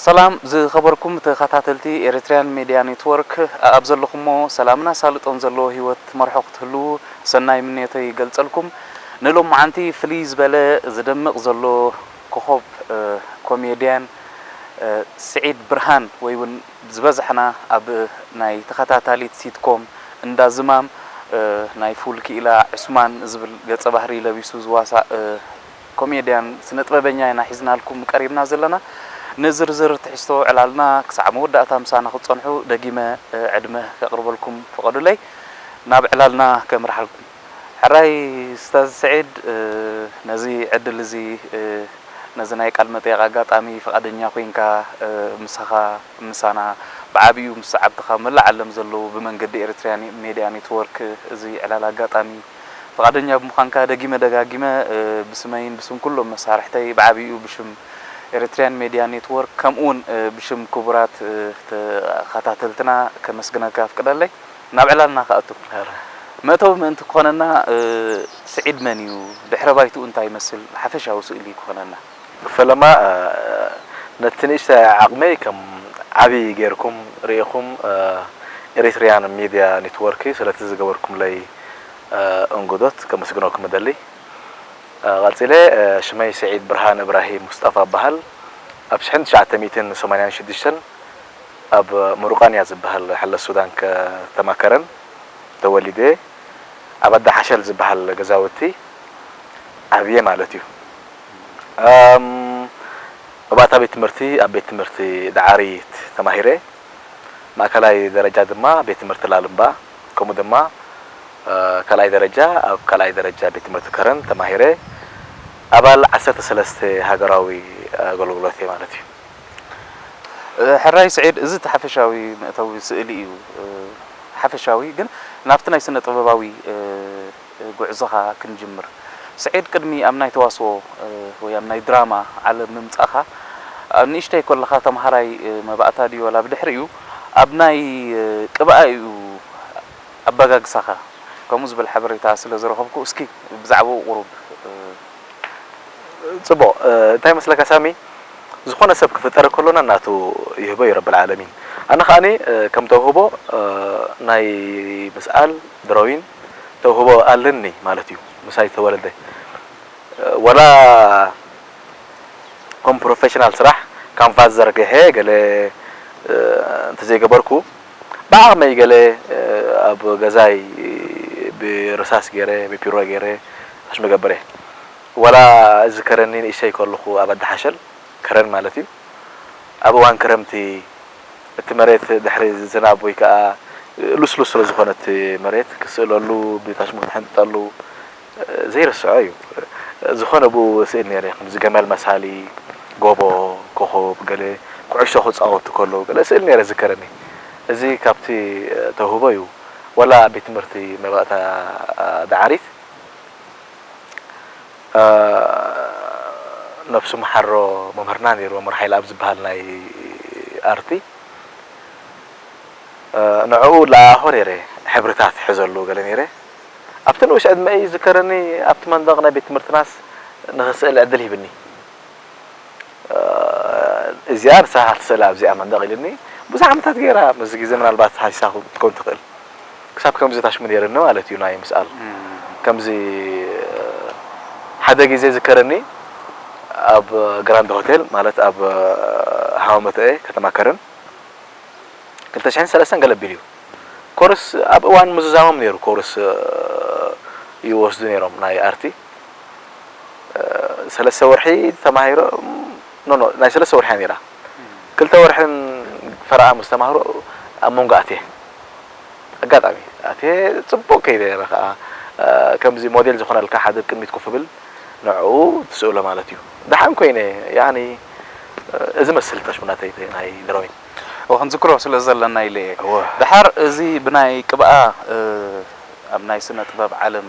ሰላም ዝኸበርኩም ተኸታተልቲ ኤሪትሪያን ሜድያ ኔትወርክ፣ ኣብ ዘለኹሞ ሰላምን ኣሳልጦን ዘለዎ ህይወት ትመርሑ ክትህልዉ ሰናይ ምንዮተይ ይገልጸልኩም። ንሎማዓንቲ ፍልይ ዝበለ ዝደምቕ ዘሎ ኮኾብ፣ እ፣ ኮሜድያን፣ እ፣ ስዒድ ብርሃን ወይ እውን ዝበዝሕና ኣብ ናይ ተኸታታሊት ሲትኮም እንዳ ዝማም፣ እ፣ ናይ ፉል ክኢላ ዑስማን ዝብል ገጸ ባህሪ ለቢሱ ዝዋሳእ፣ እ፣ ኮሜድያን ስነ ጥበበኛ ኢና ሒዝናልኩም ቀሪብና ዘለና። ንዝርዝር ትሕዝቶ ዕላልና ክሳዕ መወዳእታ ምሳና ክትጸንሑ ደጊመ፣ እ፣ ዕድመ ከቕርበልኩም ፍቐዱለይ። ናብ ዕላልና ከምርሓልኩም። ሕራይ ኡስታዝ ስዒድ፣ እ፣ ነዚ ዕድል እዚ፣ እ፣ ነዚ ናይ ቃል መጠየቕ ኣጋጣሚ ፍቓደኛ ኮይንካ፣ እ፣ ምሳኻ፣ ምሳና ብዓቢኡ ምስ ሰዓብትኻ መላእ ዓለም ዘለዉ ብመንገዲ ኤሪትርያን ሜድያ ኔትወርክ እዚ ዕላል ኣጋጣሚ ፍቓደኛ ብምዃንካ ደጊመ ደጋጊመ፣ እ፣ ብስመይን ብስም ኩሎም መሳርሕተይ ብዓቢኡ ብሽም ኤሪትርያን ሜድያ ኔትወርክ ከምኡ እውን፣ እ፣ ብሽም ክቡራት፣ እ፣ ተኸታተልትና ከመስግነካ ኣፍቅደለይ። ናብ ዕላልና ክኣቱ። ሕራይ። መእተዊ ምእንቲ ክኾነና፣ እ፣ ስዒድ መን እዩ? ድሕረ ባይትኡ እንታይ ይመስል? ሓፈሻዊ ስእሊ ክኾነና። ፈለማ፣ እ፣ ነቲ ንእሽተይ ዓቕመይ ከም ዓቢ ጌርኩም ርኢኹም፣ እ፣ ኤሪትሪያን ሚድያ ኔትወርክ ስለቲ ዝገበርኩምለይ፣ እ፣ እንግዶት ከመስግነኩም እደሊ። እ፣ ቀጺለ፣ እ፣ ሽመይ ስዒድ ብርሃን እብራሂም ሙስጠፋ እበሃል። ኣብ ሽሕን ትሽዓተ ሚእትን ሰማንያን ሽዱሽተን ኣብ ሙሩቃንያ ዝበሃል ሕለ ሱዳን ከተማ ከረን ተወሊደ። ኣብ ኣዳ ሓሸል ዝበሃል ገዛውቲ ዓብየ ማለት እዩ። እም፣ መባእታ ቤት ትምህርቲ ኣብ ቤት ትምህርቲ ደዓሪት ተማሂረ። ማእከላይ ደረጃ ድማ ቤት ትምህርቲ ላልምባ፣ ከምኡ ድማ፣ እ፣ ካልኣይ ደረጃ ኣብ ካልኣይ ደረጃ ቤት ትምህርቲ ከረን ተማሂረ። ኣባል ዓሰርተ ሰለስተ ሃገራዊ ኣገልግሎት እየ ማለት እዩ። እ፣ ሕራይ ስዒድ፣ እዚ እቲ ሓፈሻዊ መእተዊ ስእሊ እዩ። እ፣ ሓፈሻዊ ግን ናብቲ ናይ ስነ ጥበባዊ፣ እ፣ ጉዕዞኻ ክንጅምር። ስዒድ፣ ቅድሚ ኣብ ናይ ተዋስኦ፣ እ፣ ወይ ኣብ ናይ ድራማ ዓለም ምምጻእኻ፣ ኣብ ንእሽተይ ከለኻ ተምሃራይ፣ እ፣ መባእታ ድዩ ዋላ ብድሕሪኡ ኣብ ናይ፣ እ፣ ቅብኣ እዩ ኣበጋግሳኻ? ከምኡ ዝብል ሓበሬታ ስለ ዝረኸብኩ፣ እስኪ ብዛዕባኡ ቁሩብ፣ እ፣ ጽቡቕ፣ እ፣ እንታይ መስለካ ሳሚ፣ ዝኾነ ሰብ ክፍጠር ከሎ ናናቱ ይህቦ እዩ ረብል ዓለሚን። ኣነ ከኣኒ፣ እ፣ ከም ተውህቦ፣ እ፣ ናይ ምስኣል ድሮዊን ተውህቦ ኣለኒ ማለት እዩ። ምሳይ ተወለደ። እ፣ ወላ ከም ፕሮፌሽናል ስራሕ ካንቫስ ዘርግሐ ገለ፣ እ፣ እንተዘይገበርኩ፣ ብዓቕመይ ገለ፣ እ፣ ኣብ ገዛይ ብርሳስ ገይረ፣ ብፒሮ ገይረ፣ ኣሽመ ገብረ። ወላ እዝከረኒ ንእሽተይ ከለኹ ኣብ ኣዲ ሓሸል፣ ከረን ማለት እዩ። ኣብ እዋን ክረምቲ እቲ መሬት ድሕሪ ዝናብ ወይ ከዓ ልስሉስ ስለ ዝኾነ እቲ መሬት ክስእለሉ፣ ብታሽሙ ክትሕንጥጠሉ ዘይርስዖ እዩ። ዝኾነ ብኡ ስእል ነይረ፣ ከምዚ ገመል መሳሊ፣ ጎቦ፣ ኮኾብ፣ ገለ ኩዕሾ ክጻወቱ ከለዉ ገለ ስእል ነይረ ዝከረኒ። እዚ ካብቲ ተውህቦ እዩ። ወላ ኣብ ቤት ትምህርቲ መባእታ ዳዕሪት፣ እ፣ ነብሱ መሓሮ መምህርና ነይሩ፣ መምህር ሓይለ ኣብ ዝበሃል ናይ ኣርቲ። እ፣ ንዕኡ ለኣኾ ነይረ፣ ሕብርታት ሕዘሉ ገለ ነይረ። ኣብቲ ንኡሽ ዕድመ እዩ ዝከረኒ፣ ኣብቲ መንደቕ ናይ ቤት ትምህርትናስ ንኽስእል ዕድል ሂብኒ። እ፣ እዚኣ ንስኻ ክትስእላ ኣብዚኣ መንደቕ ኢሉኒ። ብዙሕ ዓመታት ገይራ፣ ምስዚ ግዜ ምናልባት ሓሲሳ ክትከውን ትኽእል። ክሳብ ከምዚ ታሽሙ ነይርኒ ማለት እዩ፣ ናይ ምስኣል። እም። ከምዚ ሓደ ግዜ ዝከረኒ፣ ኣብ ግራንድ ሆቴል፣ ማለት ኣብ ሃዋመተኤ ከተማ ከረን፣ ክልተ ሽሕን ሰለስተን ገለ ቢሉ እዩ። ኮርስ ኣብ እዋን ምዝዛሞም ነይሩ፣ ኮርስ፣ እ፣ ይወስዱ ነይሮም ናይ ኣርቲ። እ፣ ሰለስተ ወርሒ ተማሂሮ፣ ኖ፣ ኖ፣ ናይ ሰለስተ ወርሒ እያ ነይራ። ክልተ ወርሕን ፈረቓ ምስ ተማህሮ ኣብ መንጎ ኣትየ። ኣጋጣሚ ኣትየ ጽቡቕ ከይደ ነይረ ከኣ፣ እ፣ ከምዚ ሞዴል ዝኾነልካ ሓደ ቅድሚት ኮፍ ብል ንዕኡ ትስእሎ ማለት እዩ። ደሓን ኮይነ፣ ያኒ፣ እ፣ እዚ መስል ታሽሙ ናተይ ናይ ድሮይን። እወ፣ ክንዝክሮ ስለ ዘለና ኢለ እየ። እወ። ደሓር እዚ ብናይ ቅብኣ፣ እ፣ ኣብ ናይ ስነ ጥበብ ዓለም፣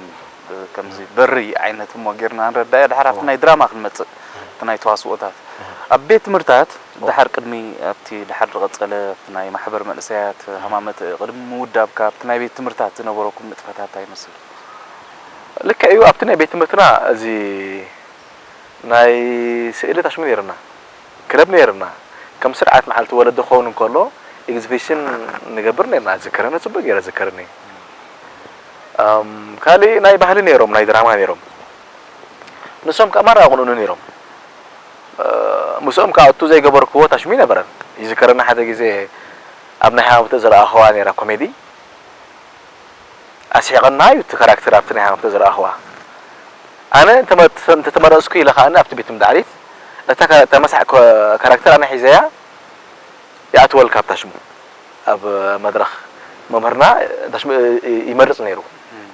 እ፣ ከምዚ በሪ ዓይነት እሞ ጌርና ንረዳዮ። ደሓር ኣብቲ እወ። ናይ ድራማ ክንመጽእ፣ እቲ ናይ ተዋስኦታት። እወ። ኣብ ቤት ትምህርታት፣ እወ። ደሓር ቅድሚ ኣብቲ ደሓር ዝቐጸለ፣ ኣብቲ ናይ ማሕበር መንእሰያት፣ ሃማመት፣ ቅድሚ ምውዳብካ፣ ኣብቲ ናይ ቤት ትምህርታት ዝነበረኩም ንጥፈታት እንታይ ይመስል? ልክዕ እዩ፣ ኣብቲ ናይ ቤት ትምህርትና እዚ ናይ ስእሊ ታሽሙ ነይርና። ክለብ ነይርና። ከም ስርዓት መዓልቲ ወለዲ ክኸውን እንከሎ ኤግዚቢሽን ንገብር ነርና። ዝከረኒ ጽቡቅ ገይረ ዝከረኒ። እም፣ ካልእ ናይ ባህሊ ነይሮም፣ ናይ ድራማ ነይሮም። ንሶም ከኣ ማራ ቁንኡኒ ነይሮም። እ፣ ምስኦም ከኣ እቱ ዘይገበርክዎ ታሽሙ ይነበረን። ይዝከረኒ ሓደ ግዜ ኣብ ናይ ሃማብተ ዝረኣኽዋ ነይራ ኮሜዲ። ኣስሒቐና እዩ እቲ ካራክተር ኣብቲ ናይ ሃማብተ ዝረኣኽዋ። ኣነ እንተመ-፣ እንተተመረጽኩ ኢለ ከኣ ኣብቲ ቤት ምድዓሪት እታ ከ-፣ ተመሳሕ ኮ-፣ ካራክተር ኣነ ሒዘያ ይኣትወልካ ኣብ ታሽሙ። ኣብ መድረኽ መምህርና ታሽሙ እ-፣ እ-፣ ይመርጽ ነይሩ። እም።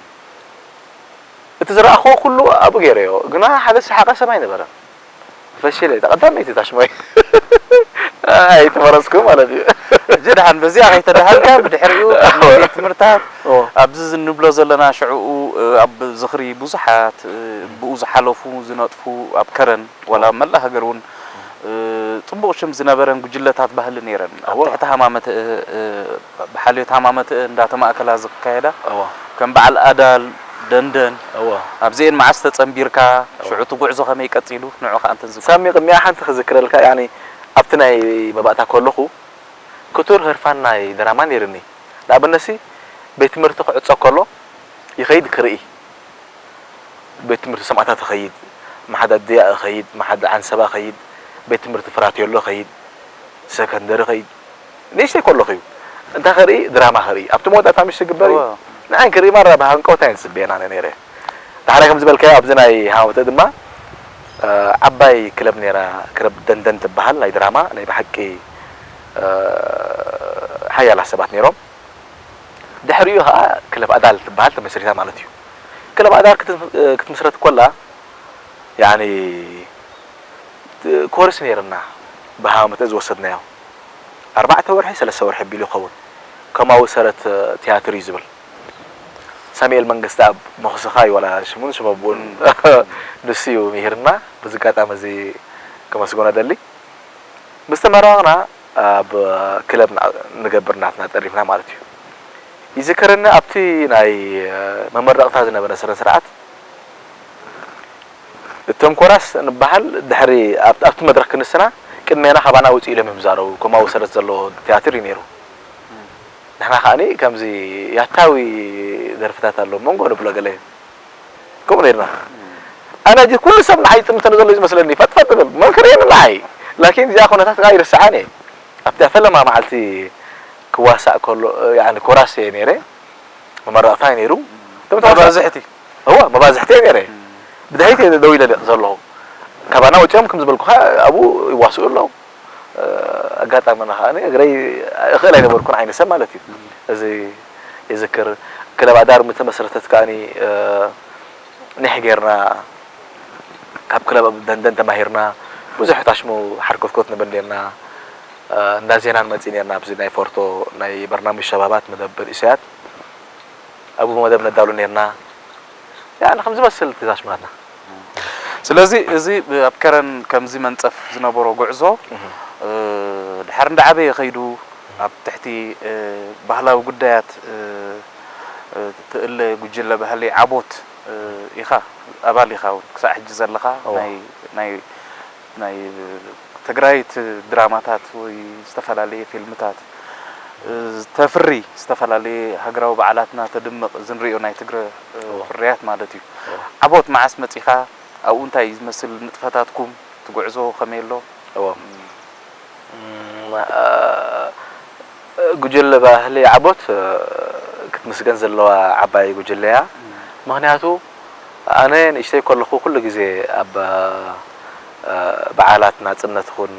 እቲ ዝረኣኽዎ ኩሉ ኣብኡ ገይረዮ። ግና ሓደ ዝሰሓቐ ሰብ ኣይነበረን። ፈሺለ፣ እታ ቀዳመይቲ ታሽሙ ኣይተመረጽኩ ማለት እዩ። ሕጂ ደሓን በዚኣ ከይተደሃልካ፣ ብድሕሪኡ ኣብ ናይ ቤት ትምህርታት፣ ኦ። ኣብዚ እንብሎ ዘለና ሽዕኡ፣ እ፣ ኣብ ዝኽሪ ብዙሓት፣ እ፣ ብኡ ዝሓለፉ፣ ዝነጥፉ፣ ኣብ ከረን፣ ዋላ ኣብ መላእ ሃገር እውን፣ እ፣ ጽቡቕ ሽም ዝነበረን ጉጅለታት ባህሊ ነይረን። ኣብ እወ። ትሕቲ ሃማመተ፣ እ፣ እ፣ ብሓልዮት ሃማመተ እንዳተማእከላ ዝካየዳ፣ እወ። ከም በዓል ኣዳል፣ ደንደን፣ እወ። ኣብዚኤን መዓስ ተጸንቢርካ፣ እወ። ሽዑ እቲ ጉዕዞ ከመይ ቀጺሉ፣ ንዑ ከኣ እንተዝከ-፣ ሳሚ፣ ቅድሚኣ ሓንቲ ክዝክረልካ፣ ያኒ፣ ኣብቲ ናይ መባእታ ከለኹ፣ ክቱር ህርፋን ናይ ድራማ ነይርኒ። ንኣብነትሲ፣ ቤት ትምህርቲ ክዕጾ ከሎ፣ ይኸይድ ክርኢ። ቤት ትምህርቲ ሰማእታት እኸይድ፣ መሓድ ኣድያ እኸይድ፣ መሓድ ዓንሰባ እኸይድ፣ ቤት ትምህርቲ ፍራቴሎ እኸይድ፣ ሰከንደሪ እኸይድ። ንእሽተይ ከለኹ እዩ። እንታይ ክርኢ? ድራማ ክርኢ። ኣብቲ መወዳእታ ምሽ ዝግበር እዩ። ዋው። ንዓይ ክርኢ ማራ ብሃንቀውታ እየ ዝጽበየና ነይረ። ዳሕራይ ከም ዝበልካዮ ኣብዚ ናይ ሃማመተ ድማ፣ እ፣ ዓባይ ክለብ ነይራ፣ ክለብ ደንደን ትበሃል ናይ ድራማ፣ ናይ ብሓቂ፣ እ፣ ሓያላት ሰባት ነይሮም። ድሕሪኡ ኸኣ ክለብ ኣዳል ትበሃል ተመስሪታ ማለት እዩ። ክለብ ኣዳል ክት-፣ ክትምስረት ኮላ፣ ያኒ፣ ኮርስ ነይርና፣ ብሃማመተ ዝወሰድናዮ። ኣርባዕተ ወርሒ፣ ሰለስተ ወርሒ ቢሉ ይኸውን። ከማዊ ሰረት ትያትር እዩ ዝብል። ሳሙኤል መንግስተኣብ መኹስኻ እዩ፣ ዋላ ሽሙን ሽም ኣቦኡን። እም። ንሱ እዩ ምሂርና። በዚ ኣጋጣሚ እዚ ከመስግኖ እደሊ። ምስ ተመረቕና፣ ኣብ ክለብ ና-፣ ንገብር ናትና ጠሪፍና ማለት እዩ። ይዝከረኒ ኣብቲ ናይ መመረቕታ ዝነበረ ስነ ስርዓት፣ እቶም ኮራስ ንበሃል ድሕሪ ኣብ-፣ ኣብቲ መድረኽ ክንስና ቅድሜና ካባና ውፅእ ኢሎም እዮም ዝዛረቡ። ከምኡ ሰረት ዘለዎ ትያትር እዩ ነይሩ። ንሕና ከኣኒ ከምዚ ያታዊ ደርፍታት ኣሎ፣ መንጎ ንብሎ ገለ ከምኡ ነይርና። ኣነ ሕጂ ኩሉ ሰብ ንዓይ ይጥምተኒ ዘሎ እዩ ዝመስለኒ። ፈጥፈጥ እብል። መን ክርእየኒ ንዓይ? ላኪን እዚኣ ኩነታት ከኣ ይርስዓን እየ። ኣብታ ፈለማ መዓልቲ ክዋሳእ ከሎ፣ ያኒ ኮራስ እየ ነይረ። መመረቕታ እዩ ነይሩ። እቶም ተዋሳእቲ መባዝሕቲ? እወ፣ መባዝሕቲ እየ ነይረ። እም። ብድሕሪት እየ ደው ኢለ ዘለኹ። ካባና ወፂኦም ከም ዝበልኩኻ ኣብኡ ይዋስኡ ኣለዉ። እ፣ ኣጋጣሚ ከኣ እግረይ እኽእል ኣይነበርኩን ዓይነት ሰብ ማለት እዩ። እም። እዚ ይዝክር። ክለብ ኣዳር ምተመስረተት ከኣ፣ እ፣ ኒሕ ጌርና ካብ ክለብ ደንደን ተማሂርና ብዙሕ ታሽሙ ሓርኮትኮት ንብል ኔርና። እ፣ እንዳ ዜናን መጺእ ኔርና ኣብዚ ናይ ፎርቶ ናይ በርናምጅ ሸባባት መደብ ርእስያት ኣብኡ መደብ ነዳሉ ኔርና። ያኒ ከም ዝመስል እቲ ታሽሙ ናትና። ስለዚ እዚ ኣብ ከረን ከምዚ መንጸፍ ዝነበሮ ጉዕዞ፣ እህ። እ፣ ድሓር እንዳዓበየ ከይዱ ኣብ ትሕቲ፣ እ፣ ባህላዊ ጉዳያት፣ እ፣ እ፣ ትእለ ጉጅለ ባህሊ ዓቦት፣ እ፣ ኢኻ፣ ኣባል ኢኻ እውን ክሳዕ ሕጂ ዘለኻ። እዋ። ናይ፣ ናይ፣ ናይ ትግራይት ድራማታት ወይ ዝተፈላለየ ፊልምታት፣ እ፣ ተፍሪ ዝተፈላለየ ሃገራዊ በዓላትና ተድምቕ፣ እዚ ንሪኦ ናይ ትግረ፣ እ፣ እዋ። ፍርያት ማለት እዩ። እዋ። ዓቦት መዓስ መጺኻ? ኣብኡ እንታይ እዩ ዝመስል ንጥፈታትኩም? እቲ ጉዕዞ ከመይ ኣሎ? እዋ። እም። እም፣ እ፣ ጉጅለ ባህሊ ዓቦት፣ እ፣ ክትምስገን ዘለዋ ዓባይ ጉጅለ እያ። እም። ምኽንያቱ ኣነ ንእሽተይ ከለኹ ኩሉ ግዜ ኣብ፣ እ፣ በዓላት ናጽነት ይኹን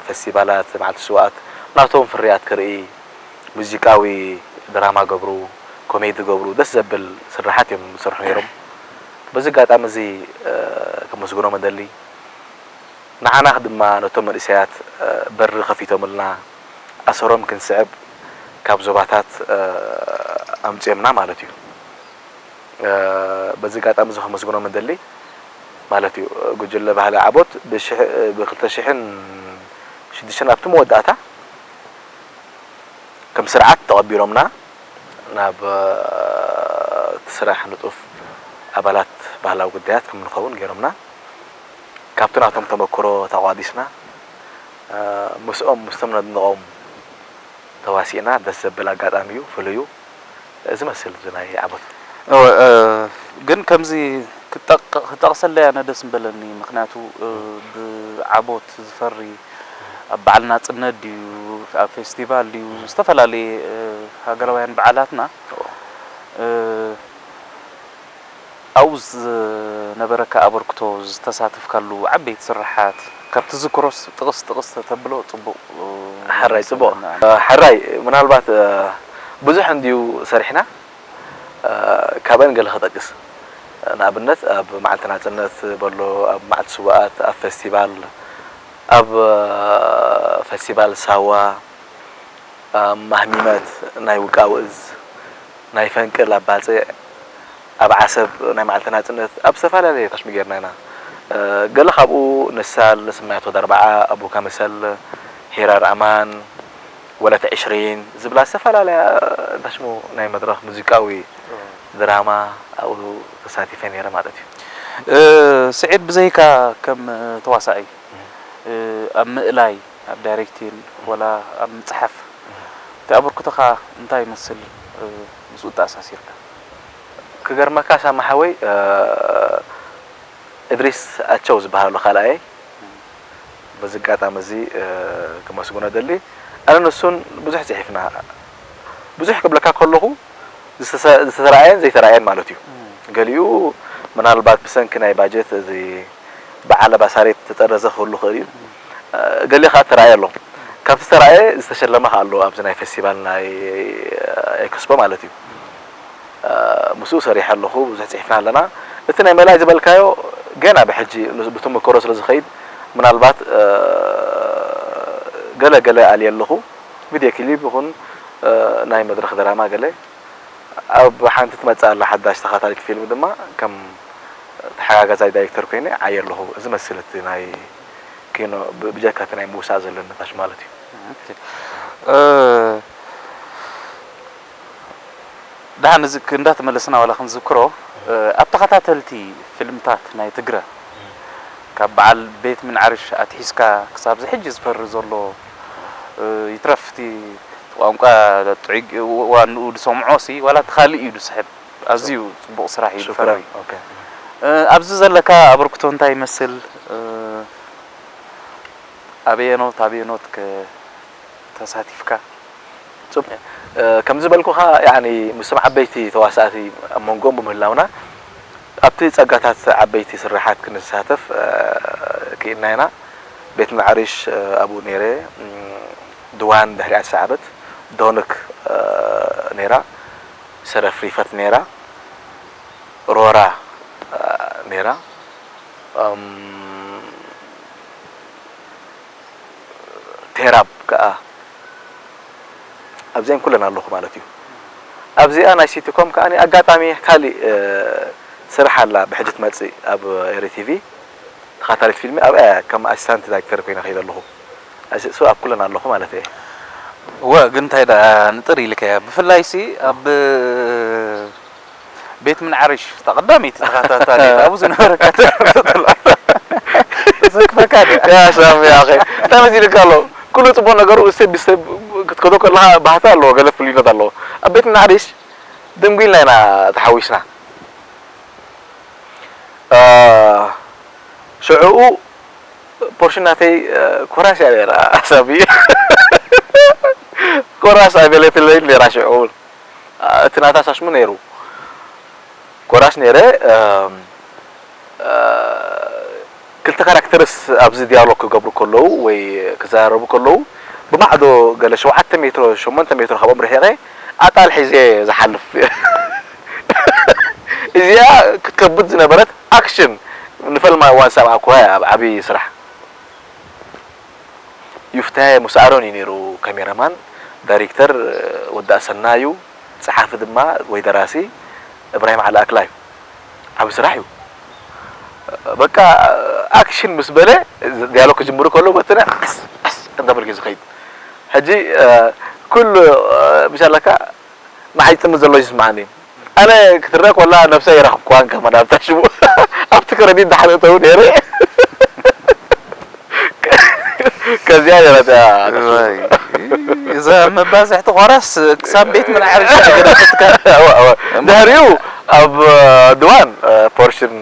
ፈስቲቫላት፣ መዓልቲ ስውኣት ናቶም ፍርያት ክርኢ፣ ሙዚቃዊ ድራማ ገብሩ፣ ኮሜዲ ገብሩ፣ ደስ ዘብል ስርሓት እዮም ዝሰርሑ ነይሮም። በዚ ኣጋጣሚ እዚ፣ እ፣ ከመስግኖም እደሊ። ንዓና ድማ ነቶም መንእሰያት፣ እ፣ በሪ ከፊቶምልና፣ ኣሰሮም ክንስዕብ ካብ ዞባታት፣ እ፣ ኣምጺኦምና ማለት እዩ። እ፣ በዚ ኣጋጣሚ እዚ ከመስግኖም እደሊ ማለት እዩ። ጉጅለ ባህሊ ዓቦት ብሽሕ-፣ ብክልተ ሽሕን ሽዱሽተን ኣብቲ መወዳእታ ከም ስርዓት ተቐቢሎምና፣ ናብ፣ እ፣ እቲ ስራሕ ንጡፍ ኣባላት ባህላዊ ጉዳያት ከም ንኸውን ገይሮምና። ካብቲ ናቶም ተመክሮ ተቋዲስና፣ ምስኦም ምስቶም ነድንቖም ተዋሲእና ደስ ዘብል ኣጋጣሚ እዩ፣ ፍሉይ እዩ። እዚ መስል እዚ ናይ ዓቦት። እወ፣ እ፣ ግን ከምዚ ክጠቅ-፣ ክጠቕሰለይ ኣነ ደስ ምበለኒ። ምኽንያቱ፣ እ፣ ብዓቦት ዝፈሪ ኣብ በዓል ናጽነት ድዩ፣ ኣብ ፌስቲቫል ድዩ፣ ዝተፈላለየ፣ እ፣ ሃገራውያን በዓላትና፣ እ፣ ኣብኡ ዝነበረካ ኣበርክቶ፣ ዝተሳተፍካሉ ዓበይቲ ስርሓት፣ ካብ ትዝክሮስ ጥቕስ ጥቕስ ተተብሎ ጽቡቕ፣ እ፣ ሕራይ ጽቡቕ። ይመስለና። ሕራይ ምናልባት፣ እ፣ ብዙሕ እንድዩ ሰሪሕና፣ እ፣ ካብአን ገለ ክጠቅስ። ንኣብነት ኣብ መዓልቲ ናጽነት በሎ፣ ኣብ መዓልቲ ስውኣት፣ ኣብ ፌስቲቫል፣ ኣብ፣ እ፣ ፌስቲቫል ሳዋ፣ ኣብ ማህሚመት ናይ ውቃው እዝ፣ ናይ ፈንቅል ኣብ ባጽዕ፣ ኣብ ዓሰብ ናይ መዓልቲ ናጽነት፣ ኣብ ዝተፈላለየ ታሽሙ ጌርና ኢና። እ፣ ገለ ካብኡ ንሳል፣ ስማያት ወደ ኣርብዓ፣ ኣቡካ ምሰል፣ ሄራር ኣማን፣ ወለት ዕሽሪን ዝብላ ዝተፈላለያ ታሽሙ ናይ መድረኽ ሙዚቃዊ ድራማ ኣብኡ ተሳቲፈ ነይረ ማለት እዩ። እ፣ ስዒድ ብዘይካ ከም ተዋሳኣይ፣ እ፣ ኣብ ምእላይ፣ ኣብ ዳይሬክቲን፣ ወላ ኣብ ምጽሓፍ፣ እቲ ኣበርክቶኻ እንታይ ይመስል፣ እ፣ ምስኡ ተኣሳሲርካ? ክገርመካ ሳማ ሓወይ፣ እ፣ እድሪስ ኣቸው ዝበሃል ኣሎ ካልኣየይ፣ በዚ ኣጋጣሚ እዚ፣ እ፣ ከመስግኖ ደሊ። ኣነ ንሱን ብዙሕ ጽሒፍና። ብዙሕ ክብለካ ከለኹ ዝተሰ-፣ ዝተራእየን ዘይተራእየን ማለት እዩ። ገሊኡ ምናልባት ብሰንኪ ናይ ባጀት እዚ ብዓለባ ሳሬት ተጠረዘ ክህሉ ይኽእል እዩ። እ፣ ገሊኡ ከዓ ተራእየ ኣሎ። ካብቲ ተራእየ ዝተሸለመ ከዓ ኣሎ ኣብዚ ናይ ፌስቲቫል ናይ፣ እ፣ ኤክስፖ ማለት እዩ። እ፣ ምስኡ ሰሪሐ ኣለኹ፣ ብዙሕ ጽሒፍና ኣለና። እቲ ናይ መላይ ዝበልካዮ ገና ብሕጂ ምስ-፣ ብተመክሮ ስለ ዝኸይድ ምናልባት፣ እ፣ ገለ ገለ ኣልየ ኣለኹ። ቪድዮ ክሊፕ ይኹን፣ እ፣ ናይ መድረኽ ድራማ ገለ። ኣብ ሓንቲ ትመጽእ ኣላ ሓዳሽ ተኻታሊት ፊልም ድማ ከም ተሓጋጋዛይ ዳይሬክተር ኮይነ ዓየ ኣለኹ። እዚ መስል እቲ ናይ ኪኖ ብ-፣ ብጀካ እቲ ናይ ምውሳእ ዘለኒ ታሽ ማለት እዩ። ኦኬ። እ፣ ደሓን እዚ ክ-፣ እንዳተመለስና ዋላ ክንዝክሮ፣ እ፣ ኣብ ተኸታተልቲ ፊልምታት ናይ ትግረ፣ ካብ በዓል ቤት ምንዓርሽ ኣትሒዝካ ክሳብ እዚ ሕጂ ዝፈሪ ዘሎ፣ እ፣ ይትረፍ እቲ ቋንቋ ጥዑይ ግ-፣ ዋንኡ ዝሰምዖ ሲ፣ ዋላ እቲ ካልእ እዩ ዝስሕብ። ኣዝዩ ጽቡቕ ስራሕ እዩ ዝፈሪ። ኦኬ። እ፣ ኣብዚ ዘለካ ኣበርክቶ እንታይ ይመስል? እ፣ ኣበየኖት ኣበየኖት ከ ተሳቲፍካ? ጽቡቕ። እ፣ ከም ዝበልኩኻ፣ ያኒ፣ ምስቶም ዓበይቲ ተዋሳእቲ ኣብ መንጎኦም ብምህላውና፣ ኣብቲ ጸጋታት ዓበይቲ ስርሓት ክንሳተፍ፣ እ፣ ክኢልና ኢና። ቤት ምዕርሽ፣ እ፣ ኣብኡ ነይረ፣ እም፣ ድዋን ድሕሪኣ ዝሰዓበት፣ ዶንክ፣ እ፣ ነይራ፣ ሰረፍ ሪፈት ነይራ፣ ሮራ፣ እ፣ ነይራ፣ እም፣ ቴራብ ከኣ ኣብዚአን ኩለን ኣለኹ ማለት እዩ። ኣብዚኣ ናይ ሲቲኮም ከኣ ኣጋጣሚ ካሊእ፣ እ፣ ስራሕ ኣላ ብሕጂ ትመጽእ ኣብ ኤሪ ቲቪ ተኻታሊት ፊልሚ ኣብኣ ከም ኣሲስታንት ዳይሬክተር ኮይነ ከይደ ኣለኹ። ኣዚ-፣ እሱ ኣብ ኩለን ኣለኹ ማለት እየ። እወ፣ ግን እንታይ ደኣ ንጥር ኢልካያ። ብፍላይ ሲ ኣብ ቤት ምንዓርሽ እታ ቀዳመይቲ ተኸታታሊ ኣብኡ ዝነበረካ ተዘክፈካ ድያ? ያ ሳሚ፣ ያ ኣኸ። እንታይ መሲልካ ኣሎ? ኩሉ ጽቡቕ ነገሩ ስቴፕ ብስቴፕ ክትከዶ ከለኻ ባህታ ኣለዎ፣ ገለ ፍልይነት ኣለዎ። ኣብ ቤት ምንዓርሽ ደንጉይልና ኢና ተሓዊስና። እ፣ ሽዕኡ ፖርሽን ናተይ፣ እ፣ ኮራስ እያ ነይራ፣ ሳሚ። ኮራስ ኣይበለትለይን ነይራ ሽዕኡ። እ፣ እቲ ናታ ሳሽሙ ነይሩ። ኮራስ ነይረ፣ እም፣ እ፣ ክልተ ካራክተርስ ኣብዚ ዲያሎግ ክገብሩ ከለዉ ወይ ክዘራረቡ ከለዉ ብማዕዶ ገለ ሸውዓተ ሜትሮ፣ ሸሞንተ ሜትሮ ካብኦም ርሒቐ ኣጣል ሒዘ ዝሓልፍ። እዚኣ ክትከብድ ዝነበረት ኣክሽን ንፈልማ እዋን ሰብኣኩዋ እያ ኣብ ዓብዪ ስራሕ። ዩፍታየ ሙስኣሮን እዩ ነይሩ ካሜራማን፣ ዳይሬክተር ወዲ ኣሰና እዩ፣ ጸሓፊ ድማ ወይ ደራሲ እብራሂም ዓሊ ኣክላ እዩ። ዓቢ ስራሕ እዩ። በቃ ኣክሽን ምስ በለ ዲያሎግ ክጅምሩ ከለዉ በትነ ዓስ ዓስ እንዳበልኩ እዩ ዝኸይድ። ሕጂ፣ እ፣ ኩሉ፣ እ፣ ምሻለካ ንዓይ ጥምት ዘሎ ይስምዓኒ። ኣነ ክትረአ ኮላ ነብሰይ ኣይረኸብኩዋን ከማን ኣብታ ሽሙ። ኣብቲ ክረዲት ድሓር እተው ነይረ። ከዚኣ ነረዳ እዛ መባዝሕቲ ኾራስ ክሳብ ቤት ምን ዓርሻ ገደፈትካ። ድሕሪኡ ኣብ ድዋን ፖርሽን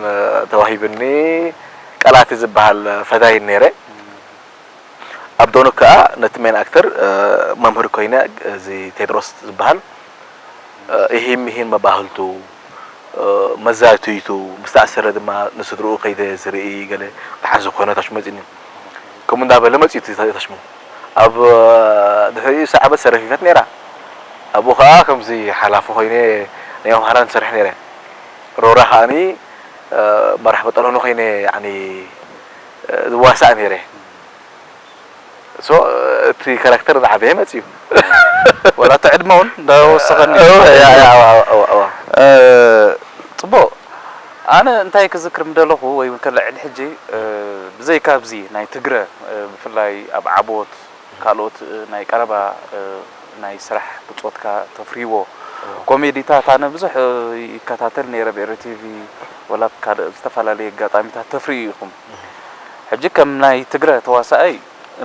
ተዋሂብኒ ቀላቲ ዝበሃል ፈዳይን ነይረ። ኣብ ዶኖ ከዓ ነቲ ሜን ኣክተር መምህር ኮይነ፣ እዚ ቴድሮስ ዝበሃል ኢሂም ኢሂን መባህልቱ፣ መዛትይቱ፣ ምስ ተኣሰረ ድማ ንስድርኡ ከይደ ዝርኢ ገለ ደሓን ዝኾነ ታሽ መፂኒ። ከምኡ እንዳበለ መፂኡ እቲ ታሽሙ። ኣብ ድሕሪኡ ሰዓበት ሰረፊፈት ነይራ። ኣብኡ ከዓ ከምዚ ሓላፊ ኮይነ ናይ መምሃራን ዝሰርሕ ነይረ። ሮራ ከዓኒ መራሕ በጠሎኒ ኮይነ ያኒ ዝዋሳእ ነይረ። ሶ እቲ ካራክተር ዝዓበየ መፅዩ። ወላ እቲ ዕድመ እውን እንዳወሰኸኒ እወ፣ ያ፣ ያ፣ እወ፣ እወ፣ እወ፣ እወ። ጽቡቕ። ኣነ እንታይ ክዝክር ምደለኹ ወይ እውን ከለዕል ሕጂ ብዘይካ ኣብዚ ናይ ትግረ ብፍላይ ኣብ ዓቦት ካልኦት ናይ ቀረባ ናይ ስራሕ ብጾትካ ተፍርይዎ ኮሜዲታት ኣነ ብዙሕ ይከታተል ነይረ ብኤሪ ቲቪ ወላ ካልእ ዝተፈላለዩ ኣጋጣሚታት ተፍርዩ ኢኹም። ሕጂ ከም ናይ ትግረ ተዋሳኣይ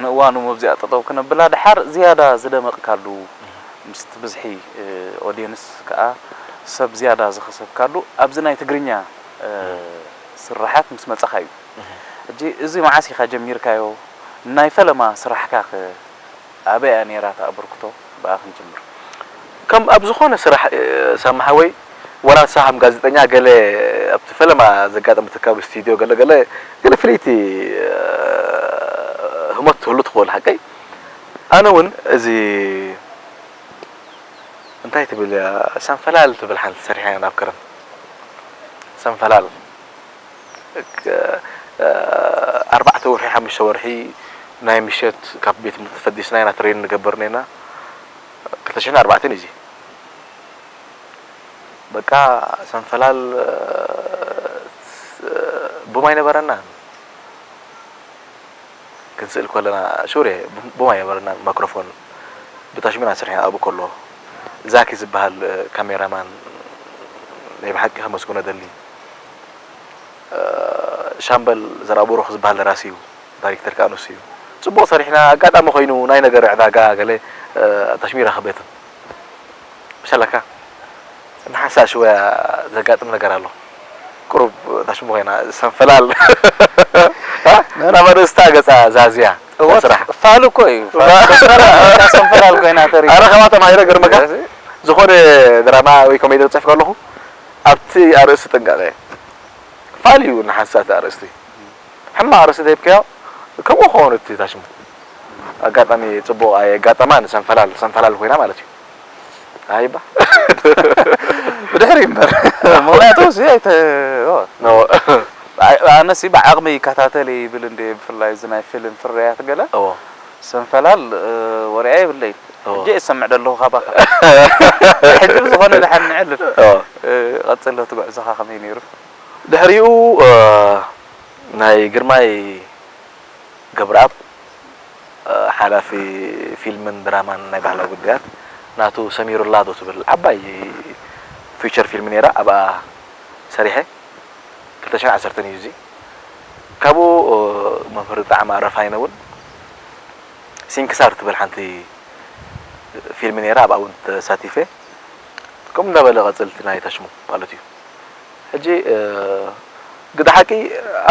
ንእዋኑ መብዚኣ ጠጠው ክነብላ ድሓር ዝያዳ ዝደመቕካሉ ምስቲ ብዝሒ ኦድየንስ ከኣ ሰብ ዝያዳ ዝኸሰብካሉ ኣብዚ ናይ ትግርኛ ስርሓት ምስ መጻኻ እዩ። ሕጂ እዚ መዓስ ኢኻ ጀሚርካዮ? ናይ ፈለማ ስራሕካኸ ኣበይ እያ ነይራ እታ ኣበርክቶ? ብኣ ክንጅምር። ከም ኣብ ዝኾነ ስራሕ ሳሚ ሓወይ ወላ ንስኻ ከም ጋዜጠኛ ገለ ኣብቲ ፈለማ ዘጋጠመትካ ኣብ ስቱድዮ ገለ ገለ ገለ ፍልይቲ ህሞት ትህሉ ትኽእል ሓቀይ። ኣነ እውን እዚ እንታይ ትብል እያ ሰንፈላል ትብል ሓንቲ ሰሪሐ ናብ ከረን ሰንፈላል ኣርባዕተ ወርሒ ሓሙሽተ ወርሒ ናይ ምሸት ካብ ቤት ትምህርቲ ፈዲስና ኢና ትሬን ንገብር ነና ክልተ ሽሕን ኣርባዕተን እዩ በቃ ሰንፈላል ቡም ኣይነበረና ክንስእል ከለና ሹር እየ ቡም ኣይነበረና ማክሮፎን ብታሽሚና ስርሕና ኣብኡ ከሎ ዛኪ ዝበሃል ካሜራማን ናይ ብሓቂ ከመስግኖ ደሊ ሻምበል ዘርኣቡሩኽ ዝበሃል ደራሲ እዩ ዳይሬክተር ከዓ ንሱ እዩ ፅቡቕ ሰሪሕና ኣጋጣሚ ኮይኑ ናይ ነገር ዕዳጋ ገለ ታሽሚራ ክበትን ብሸለካ ንሓንሳእ ሽወያ ዘጋጥም ነገር ኣሎ ቁሩብ ታሽሙ ኮይና ሰንፈላል ናብ ኣርእስታ ገፃ ዛዝያ ስራሕ ፋል እኮ እዩ ሰንፈላል ኮይና ተሪ ኣረ ከማቶም ሃይረ ገርመካ ዝኾነ ድራማ ወይ ኮሜዲ ክፅሕፍ ከለኹ ኣብቲ ኣርእስቲ ጥንቃቐ ፋል እዩ ንሓንሳእ ኣርእስቲ ሕማቕ ኣርእስቲ ተሂብካዮ ከምኡ ክኸውን እቲ ታሽሙ ኣጋጣሚ ፅቡቕ ኣየጋጠማን ሰንፈላል ሰንፈላል ኮይና ማለት እዩ ኣይባ ብድሕሪ እምበር ምክንያቱ ሲ ኣይተ ኣነሲ ብዓቕሚ ይከታተል ይብል እንደ ብፍላይ እዚ ናይ ፊልም ፍርያት ገለ ሰንፈላል ወሪያ ይብለይ ሕጂ እሰምዕ ደለኹ ካባኻ ሕጂ ብዝኾነ ድሓን ንዕልል ቀፅሎ ትጉዕዞኻ ከመይ ነይሩ ድሕሪኡ ናይ ግርማይ ገብረኣብ ሓላፊ ፊልምን ድራማን ናይ ባህላዊ ጉዳያት ናቱ ሰሚሩላ ዶ ትብል ዓባይ ፊቸር ፊልም ነይራ ኣብኣ ሰሪሐ ክልተ ሽሕን ዓሰርተን እዩ እዚ ካብኡ መምህር ጣዕማ ረፋይነ እውን ሲንክሳር ትብል ሓንቲ ፊልም ነይራ ኣብኣ እውን ተሳቲፈ ከምኡ እንዳበለ ቀፅልቲ ናይ ታሽሙ ማለት እዩ ሕጂ ግደ ሓቂ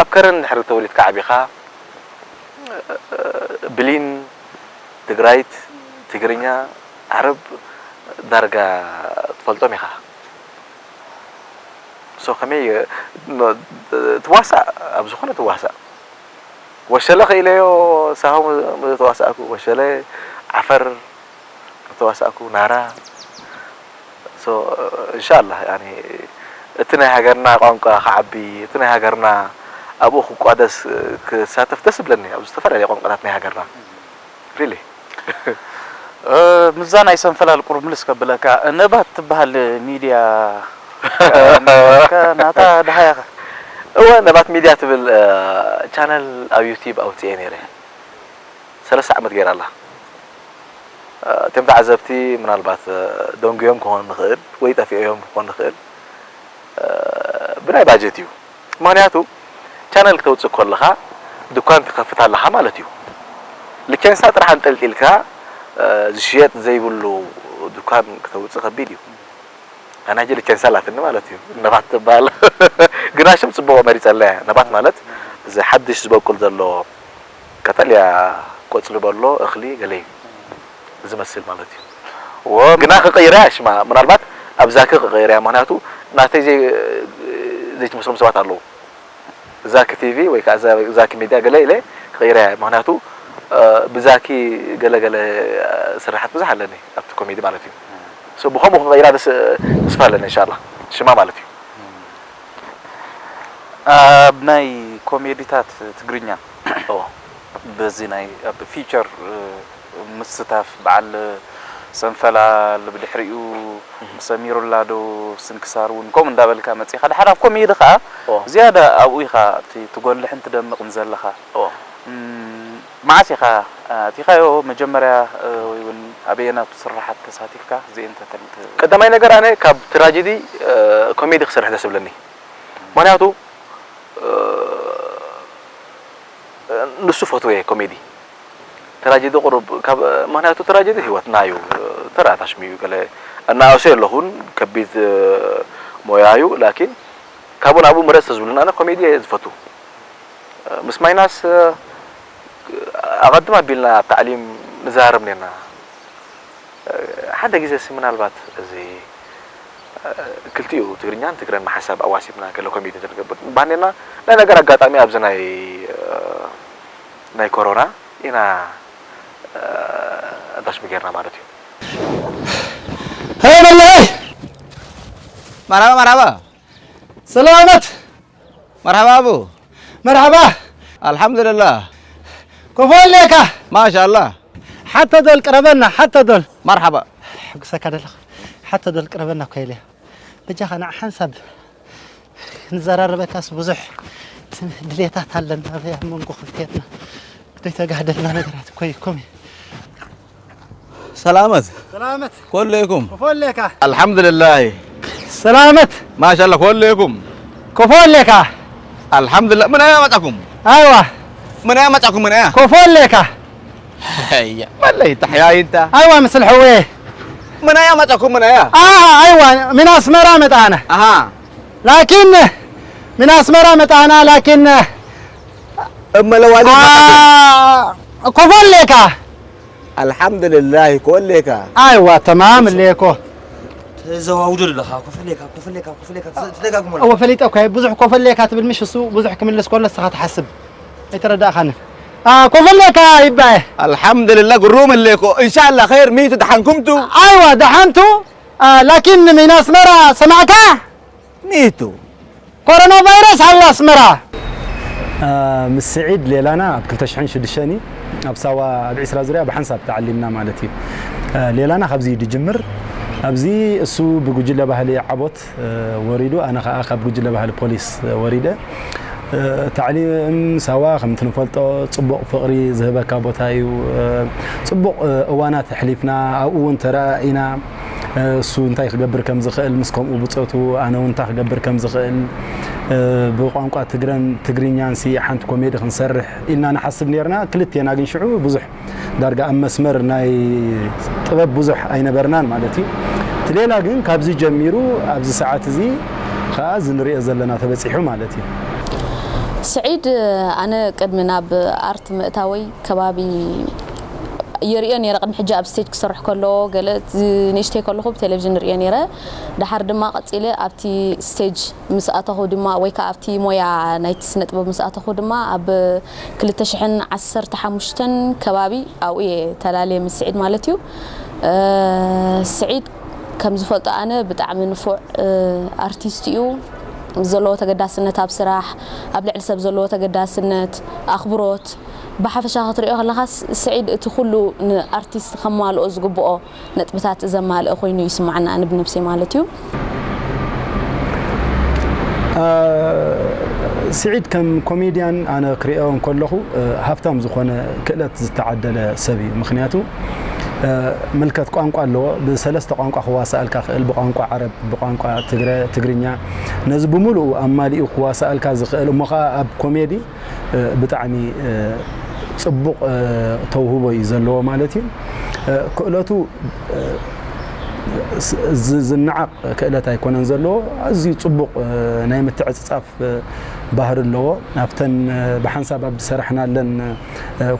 ኣብ ከረን ድሕሪ ተወሊድካ ዓቢኻ ብሊን ትግራይት ትግርኛ ዓረብ ዳርጋ ትፈልጦም ኢኻ so ከመይ ትዋሳእ ኣብ ዝኾነ ትዋሳእ ወሸለ ኸኢለዮ ሳሆ ተዋሳእኩ ወሸለ ዓፈር ተዋሳእኩ ናራ so እንሻላ እቲ ናይ ሃገርና ቋንቋ ክዓቢ እቲ ናይ ሃገርና ኣብኡ ክቋደስ ክሳተፍ ደስ ብለኒ ኣብ ዝተፈላለዩ ቋንቋታት ናይ ሃገርና really ምዛ ናይ ሰንፈላል ቁርምልስ ከብለካ ነባት ትበሃል ሚድያ ናታ ድሃያኸ እወ ነባት ሚድያ ትብል ቻነል ኣብ ዩቲብ ኣውፅኤ ነይረ ሰለስተ ዓመት ገይራ ኣላ እቶም ተዓዘብቲ ምናልባት ደንጉዮም ክኾን ንኽእል ወይ ጠፊኦም ክኾን ንኽእል ብናይ ባጀት እዩ ምኽንያቱ ቻነል ክተውፅእ ከለኻ ድኳን ትኸፍት ኣለኻ ማለት እዩ ልቸንሳ ጥራሕ ኣንጠልጢልካ ዝሽየጥ ዘይብሉ ዱካን ክተውፅእ ከቢድ እዩ። ኣና ሕጂ ልቸንሳ ኣላትኒ ማለት እዩ። ነፋት ትበሃል። ግና ሽም ፅቡቕ መሪፀላ እያ። ነፋት ማለት እዚ ሓድሽ ዝበቁል ዘሎ ቀጠልያ ቆፅሊ በሎ እኽሊ ገለ እዩ ዝመስል ማለት እዩ። ግና ክቕይራ ሽማ ምናልባት ኣብዛኪ ክቕይራ፣ ምክንያቱ ናተይ ዘይትመስሎም ሰባት ኣለዉ። ዛኪ ቲቪ ወይ ከዓ ዛኪ ሚድያ ገለ ኢለ ክቕይራ እየ። ምክንያቱ ብዛኪ ገለ ገለ ስራሓት ብዙሕ ኣለኒ ኣብቲ ኮሜዲ ማለት እዩ። ብከምኡ ክቕይራ ተስፋ ኣለኒ እንሻላ ሽማ ማለት እዩ። ኣብ ናይ ኮሜዲታት ትግርኛ በዚ ናይ ኣብ ፊቸር ምስታፍ በዓል ሰንፈላል ብድሕሪኡ ሰሚሩላ ዶ ስንክሳር እውን ከምኡ እንዳበልካ መፂኻ ድሓር ኣብ ኮሜዲ ከዓ ዝያዳ ኣብኡ ኢኻ ትጎልሕን ትደምቕን ዘለኻ። መዓስ ኢኻ ኣቲኻዮ መጀመርያ ወይ እውን ኣበየናቱ ስራሓት ተሳቲፍካ? እዚኤን ተተልት ቀዳማይ ነገር ኣነ ካብ ትራጀዲ ኮሜዲ ክሰርሕ ደስ ብለኒ። ምክንያቱ ንሱ ፈትወ ኮሜዲ። ትራጀዲ ቁሩብ ካብ ምክንያቱ ትራጀዲ ህይወትና እዩ። ተራ ታሽሚ እዩ ገለ እናኣሰ የለኹን ከቢድ ሞያ እዩ። ላኪን ካብኡ ናብኡ ምረፅ ተዝብሉና ኣነ ኮሜዲ እየ ዝፈቱ። ምስ ማይናስ ኣቐድም ኣቢልና ኣብ ታዕሊም ንዘራረብ ነርና። ሓደ ግዜ ሲ ምናልባት እዚ ክልቲኡ ትግርኛን ትግረን ሓሳብ ኣዋሲብና ገለ ኮሜዲ እንተንገብር ባኔና ናይ ነገር ኣጋጣሚ ኣብዚ ናይ ናይ ኮሮና ኢና ኣዳሽሚ ጌርና ማለት እዩ። ሄይ መለይ መርሃባ መርሃባ ሰላመት መርሃባ ኣቡ መርሃባ ኣልሓምዱልላህ ኮፎ ኣለካ ማሻላ ሓቶ ዶል ቅረበና ሓቶ ዶል መርሓባ ሕጉሰካ ደለኻ ሓቶ ዶል ቅረበና እኮ ኢለያ በጃኻ ንዓ ሓንሳብ ክንዘራረበካስ ብዙሕ ድሌታት ኣለና ኣብ መንጎ ክልቴትና ዘይተጋህደልና ነገራት እኮ እዩ ኮሚ ሰላመት ሰላመት ኮለይኩም ኮፎለካ ኣልሓምዱልላህ ሰላመት ማሻላ ኮለይኩም ኮፎለካ ኣልሓምዱልላህ ምን ኣያ መጣኩም ኣይዋ ምን ኣያ መጣኩም ምን ኣያ ኮፎለካ هيا والله تحيا انت ايوه مثل حويه من ايام اتاكم من ايام اه ايوه من اسمرة متانا اها لكن من اسمرة متانا لكن اما لو آه كفلك الحمد لله كلك ايوه تمام ليكو ተዘዋውዱ ኣለኻ ኮፈሌካ ኮፈሌካ ኮፈሌካ ትደጋግሞ ኣለኻ። እወ ፈሊጠ እኮ ብዙሕ ኮፈሌካ ትብል ምሽ እሱ ብዙሕ ክምልስ ከሎ ንስኻ ትሓስብ ኣይተረዳእኻኒ ኮፈሌካ ይባየ الحمد لله ግሩም እሌኮ إن شاء الله خير ሚቱ ደሓንኩምቱ ኣይዋ ደሓንቱ ላኪን من أسمرة سمعك ሚቱ كورونا فيروس على أسمرة ምስ ስዒድ ሌላና ኣብ ክልተ ሽሕን ሽዱሽተን እዩ ኣብ ሳዋ ኣብ ዒስራ ዙርያ ብሓንሳብ ተዓሊምና ማለት እዩ ሌላና ካብዚ እዩ ድጅምር ኣብዚ እሱ ብጉጅለ ባህሊ ዓቦት ወሪዱ ኣነ ከዓ ካብ ጉጅለ ባህሊ ፖሊስ ወሪደ ታዕሊም ሳዋ ከምቲ ንፈልጦ ፅቡቕ ፍቕሪ ዝህበካ ቦታ እዩ ፅቡቕ እዋናት ኣሕሊፍና ኣብኡ እውን ተረኣኢና እሱ እንታይ ክገብር ከም ዝኽእል ምስ ከምኡ ብፆቱ ኣነ እውን እንታይ ክገብር ከም ዝኽእል ብቋንቋ ትግረን ትግርኛን ሲ ሓንቲ ኮሜዲ ክንሰርሕ ኢልና ንሓስብ ነርና ክልቴና ግን ሽዑ ብዙሕ ዳርጋ ኣብ መስመር ናይ ጥበብ ብዙሕ ኣይነበርናን ማለት እዩ እቲ ሌላ ግን ካብዚ ጀሚሩ ኣብዚ ሰዓት እዚ ከዓ እዚ ንሪኦ ዘለና ተበፂሑ ማለት እዩ ስዒድ ኣነ ቅድሚ ናብ ኣርት ምእታወይ ከባቢ የርእዮ ነይረ ቅድሚ ሕጂ ኣብ ስቴጅ ክሰርሕ ከሎ ገለ ንእሽተይ ከለኹ ብቴሌቪዥን ንርእዮ ነይረ ድሓር ድማ ቀፂለ ኣብቲ ስቴጅ ምስ ኣተኹ ድማ ወይ ከዓ ኣብቲ ሞያ ናይቲ ስነ ጥበብ ምስ ኣተኹ ድማ ኣብ ክልተ ሽሕን ዓሰርተ ሓሙሽተን ከባቢ ኣብኡ እየ ተላለየ ምስ ስዒድ ማለት እዩ ስዒድ ከም ዝፈልጦ ኣነ ብጣዕሚ ንፉዕ ኣርቲስት እዩ ዘለዎ ተገዳስነት ኣብ ስራሕ ኣብ ልዕሊ ሰብ ዘለዎ ተገዳስነት ኣኽብሮት ብሓፈሻ ክትሪኦ ከለኻ ስዒድ እቲ ኩሉ ንኣርቲስት ከማልኦ ዝግብኦ ነጥብታት ዘማልአ ኮይኑ ይስማዓኒ ኣነ ብነብሰይ ማለት እዩ። ስዒድ ከም ኮሜድያን ኣነ ክሪኦ እንከለኹ ሃፍታም ዝኾነ ክእለት ዝተዓደለ ሰብ እዩ። ምኽንያቱ ምልከት ቋንቋ ኣለዎ። ብሰለስተ ቋንቋ ክዋሳኣልካ ክእል፣ ብቋንቋ ዓረብ፣ ብቋንቋ ትግረ፣ ትግርኛ። ነዚ ብምሉኡ ኣማሊኡ ክዋሳኣልካ ዝኽእል እሞ ኸዓ ኣብ ኮሜዲ ብጣዕሚ ጽቡቕ ተውህቦ እዩ ዘለዎ ማለት እዩ። ክእለቱ ዝነዓቕ ክእለት ኣይኮነን ዘለዎ፣ ኣዝዩ ጽቡቕ ናይ ምትዕጽጻፍ ባህሪ ኣለዎ። ኣብተን ብሓንሳብ ኣብ ዝሰራሕናለን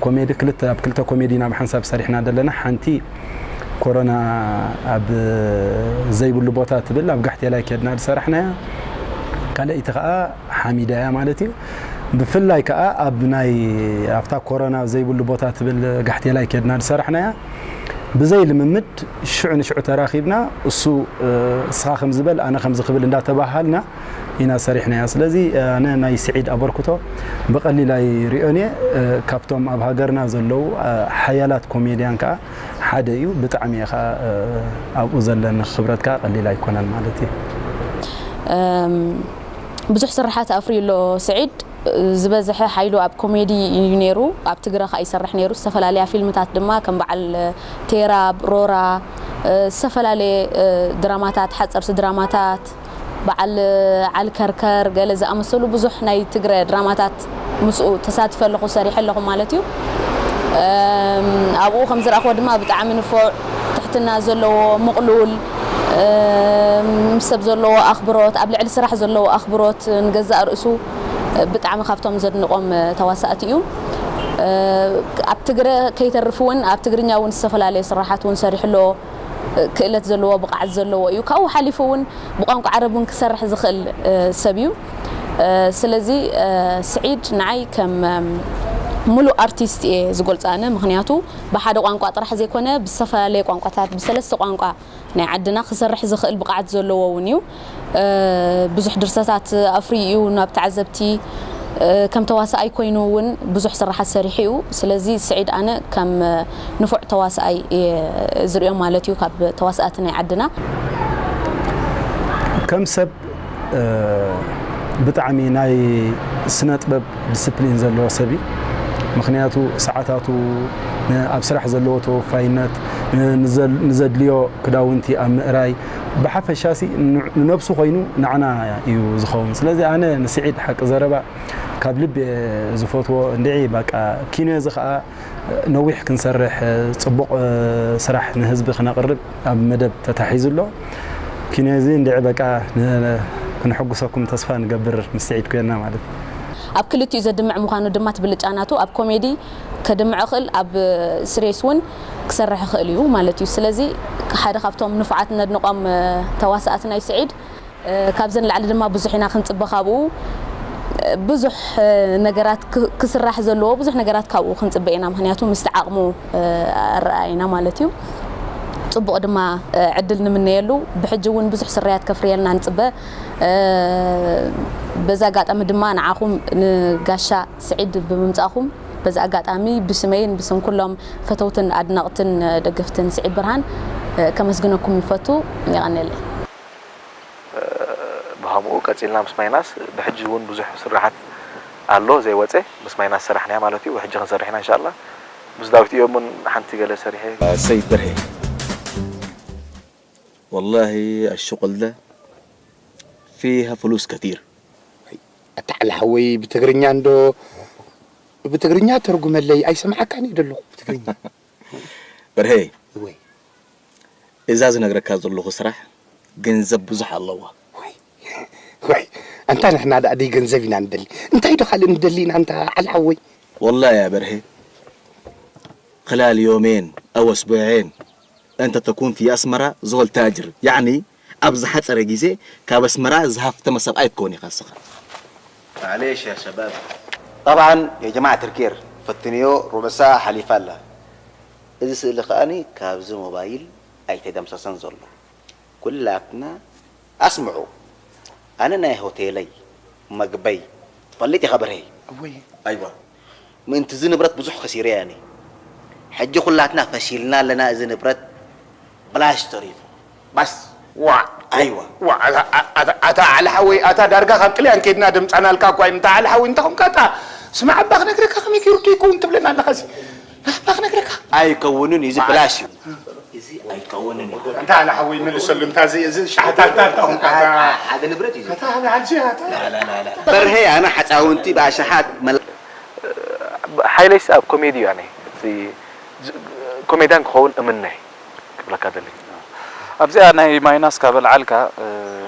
ኮሜዲ ክልተ ኣብ ክልተ ኮሜዲ ኢና ብሓንሳብ ሰሪሕና ዘለና። ሓንቲ ኮሮና ኣብ ዘይብሉ ቦታ ትብል ኣብ ጋሕቴላይ ኬድና ዝሰራሕናያ፣ ካልኣይቲ ከኣ ሓሚዳ እያ ማለት እዩ። ብፍላይ ከኣ ኣብ ናይ ኣብታ ኮሮና ዘይብሉ ቦታ ትብል ጋሕቴላይ ኬድና ዝሰራሕናያ ብዘይ ልምምድ ሽዑ ንሽዑ ተራኺብና እሱ እስኻ ከምዚ በል ኣነ ከምዚ ክብል እንዳተባሃልና ኢና ሰሪሕናያ። ስለዚ ኣነ ናይ ስዒድ ኣበርክቶ ብቐሊል ኣይሪኦን እየ። ካብቶም ኣብ ሃገርና ዘለዉ ሓያላት ኮሜድያን ከኣ ሓደ እዩ። ብጣዕሚ እየ ከኣ ኣብኡ ዘለኒ ክብረት ከኣ ቀሊል ኣይኮነን ማለት እዩ። ብዙሕ ስርሓት ኣፍርዩ ኣሎ ስዒድ። ዝበዝሐ ሓይሉ ኣብ ኮሜዲ እዩ ነይሩ። ኣብ ትግረ ከኣ ይሰርሕ ነይሩ። ዝተፈላለያ ፊልምታት ድማ ከም በዓል ቴራብ፣ ሮራ፣ ዝተፈላለየ ድራማታት፣ ሓፀርቲ ድራማታት፣ በዓል ዓልከርከር ገለ ዝኣመሰሉ ብዙሕ ናይ ትግረ ድራማታት ምስኡ ተሳትፈ ኣለኹ፣ ሰሪሐ ኣለኹ ማለት እዩ። ኣብኡ ከም ዝረኣኽዎ ድማ ብጣዕሚ ንፉዕ፣ ትሕትና ዘለዎ፣ ምቕሉል፣ ምስ ሰብ ዘለዎ ኣኽብሮት፣ ኣብ ልዕሊ ስራሕ ዘለዎ ኣኽብሮት፣ ንገዛእ ርእሱ ብጣዕሚ ካብቶም ዘድንቖም ተዋሳእቲ እዩ። ኣብ ትግረ ከይተርፍ እውን ኣብ ትግርኛ እውን ዝተፈላለዩ ስራሓት እውን ሰሪሑ ኣሎ። ክእለት ዘለዎ ብቕዓት ዘለዎ እዩ። ካብኡ ሓሊፉ እውን ብቋንቋ ዓረብ እውን ክሰርሕ ዝኽእል ሰብ እዩ። ስለዚ ስዒድ ንዓይ ከም ሙሉእ ኣርቲስት እየ ዝገልፆ ኣነ። ምኽንያቱ ብሓደ ቋንቋ ጥራሕ ዘይኮነ ብዝተፈላለየ ቋንቋታት ብሰለስተ ቋንቋ ናይ ዓድና ክሰርሕ ዝኽእል ብቕዓት ዘለዎ እውን እዩ። ብዙሕ ድርሰታት ኣፍርዩ እዩ ናብ ተዓዘብቲ ከም ተዋሳኣይ ኮይኑ እውን ብዙሕ ስራሓት ሰሪሑ እዩ። ስለዚ ስዒድ ኣነ ከም ንፉዕ ተዋሳኣይ እየ ዝሪኦ ማለት እዩ ካብ ተዋሳእቲ ናይ ዓድና። ከም ሰብ ብጣዕሚ ናይ ስነ ጥበብ ዲስፕሊን ዘለዎ ሰብ እዩ። ምኽንያቱ ሰዓታቱ ኣብ ስራሕ ዘለዎ ተወፋይነት ንዘድልዮ ክዳውንቲ ኣብ ምእራይ ብሓፈሻሲ ንነብሱ ኮይኑ ንዓና እዩ ዝኸውን። ስለዚ ኣነ ንስዒድ ሓቂ ዘረባ ካብ ልቢ ዝፈትዎ እንድዒ በቃ ኪኖ እዚ ከዓ ነዊሕ ክንሰርሕ ፅቡቕ ስራሕ ንህዝቢ ክነቕርብ ኣብ መደብ ተታሒዙ ኣሎ። ኪኖ እዚ እንድዒ በቃ ክንሕጉሰኩም ተስፋ ንገብር ምስ ስዒድ ኮይና ማለት እዩ። ኣብ ክልቲኡ ዘድምዕ ምዃኑ ድማ እቲ ብልጫ ናቱ ኣብ ኮሜዲ ከድምዕ ይኽእል፣ ኣብ ስሬስ እውን ክሰርሕ ይኽእል እዩ ማለት እዩ። ስለዚ ሓደ ካብቶም ንፉዓት ነድንቖም ተዋሳእቲ ናይ ስዒድ ካብዚ ንላዕሊ ድማ ብዙሕ ኢና ክንፅበ ካብኡ ብዙሕ ነገራት ክስራሕ ዘለዎ ብዙሕ ነገራት ካብኡ ክንፅበ ኢና። ምክንያቱ ምስቲ ዓቕሙ ኣረኣይና ማለት እዩ። ፅቡቕ ድማ ዕድል ንምነየሉ ብሕጂ እውን ብዙሕ ስርያት ከፍርየልና ንፅበ። በዚ ኣጋጣሚ ድማ ንዓኹም ንጋሻ ስዒድ ብምምፃእኹም በዚ ኣጋጣሚ ብስመይን ብስም ኩሎም ፈተውትን ኣድነቕትን ደገፍትን ስዒድ ብርሃን ከመስግነኩም ይፈቱ። የቐንየለይ። ብኸምኡ ቀጺልና ምስ ማይናስ ብሕጂ እውን ብዙሕ ስራሓት ኣሎ ዘይወጸ ምስ ማይናስ ሰራሕናያ ማለት እዩ። ሕጂ ክንሰርሕ ኢና እንሻላ። ምስ ዳዊት እዮም እውን ሓንቲ ገለ ሰሪሐ። سيد برهي والله الشغل ده فيها فلوس كتير. ኣታ ዓላ ሓወይ ብትግርኛ እንዶ ብትግርኛ ተርጉመለይ ኣይሰምዓካን እየ ደለኹ ብትግርኛ በርሄ ወይ እዛ ዝነግረካ ዘለኹ ስራሕ ገንዘብ ብዙሕ ኣለዋ። ወይ ኣንታ ንሕና ደኣ ደይ ገንዘብ ኢና ንደሊ እንታይ ዶ ካልእ ንደሊ ኢና ኣንታ ዓላ ሓወይ والله يا برهي خلال يومين أو أسبوعين أنت تكون في أسمرة زول تاجر يعني ኣብ ዝሓፀረ ግዜ ካብ ኣስመራ ዝሃፍተመ ሰብኣይ ክትከውን ኢኻ ንስኻ معليش يا شباب طبعا يا جماعة تركير ፈትንዮ ሩብ ሰዓት ሓሊፋ ኣላ እዚ ስእሊ ከኣኒ ካብዚ ሞባይል ኣይተደምሰሰን ዘሎ ኩላትና ኣስምዑ ኣነ ናይ ሆቴለይ መግበይ ትፈልጥ ኢኻ በርሄ እወይ ኣይዋ ምእንቲ እዚ ንብረት ብዙሕ ከሲረ እየ ኣነ ሕጂ ኩላትና ፈሺልና ኣለና እዚ ንብረት ብላሽ ተሪፉ ባስ ዋ ኣይዋ ዋ ኣታ ዓሊ ሓወይ ኣታ ዳርጋ ካብ ጥልያን ከይድና ደምፃናልካ እኳ እዩ እንታ ዓሊ ሓወይ እንተ ኾንካ ኣታ ስማዕ ኣባ ክነግረካ ከመይ ገይሩ ዶ ይከውን ትብለና ኣለኻ እዚ ኣባ ክነግረካ ኣይከውንን እዩ እዚ ብላሽ እዩ እዚ ኣይከውንን እዩ እንታ ዓሊ ሓወይ መልሰሉ እንታ እዚ እዚ ሻሕታታ እንታ ኾንካ ኣታ ሓደ ንብረት እዩ ኣታ ዓሊ ሓጂ ኣታ ላ ላ ላ ላ በርሄ ኣነ ሓፃውንቲ ብኣሽሓት መላ ሓይለይስ ኣብ ኮሜዲ እዩ። ኣነ እቲ ዝ- ኮሜድያን ክኸውን እምነ ክብለካ ደሊ። ኣብዚኣ ናይ ማይናስ ካብ ኣልዓልካ፣ እ፣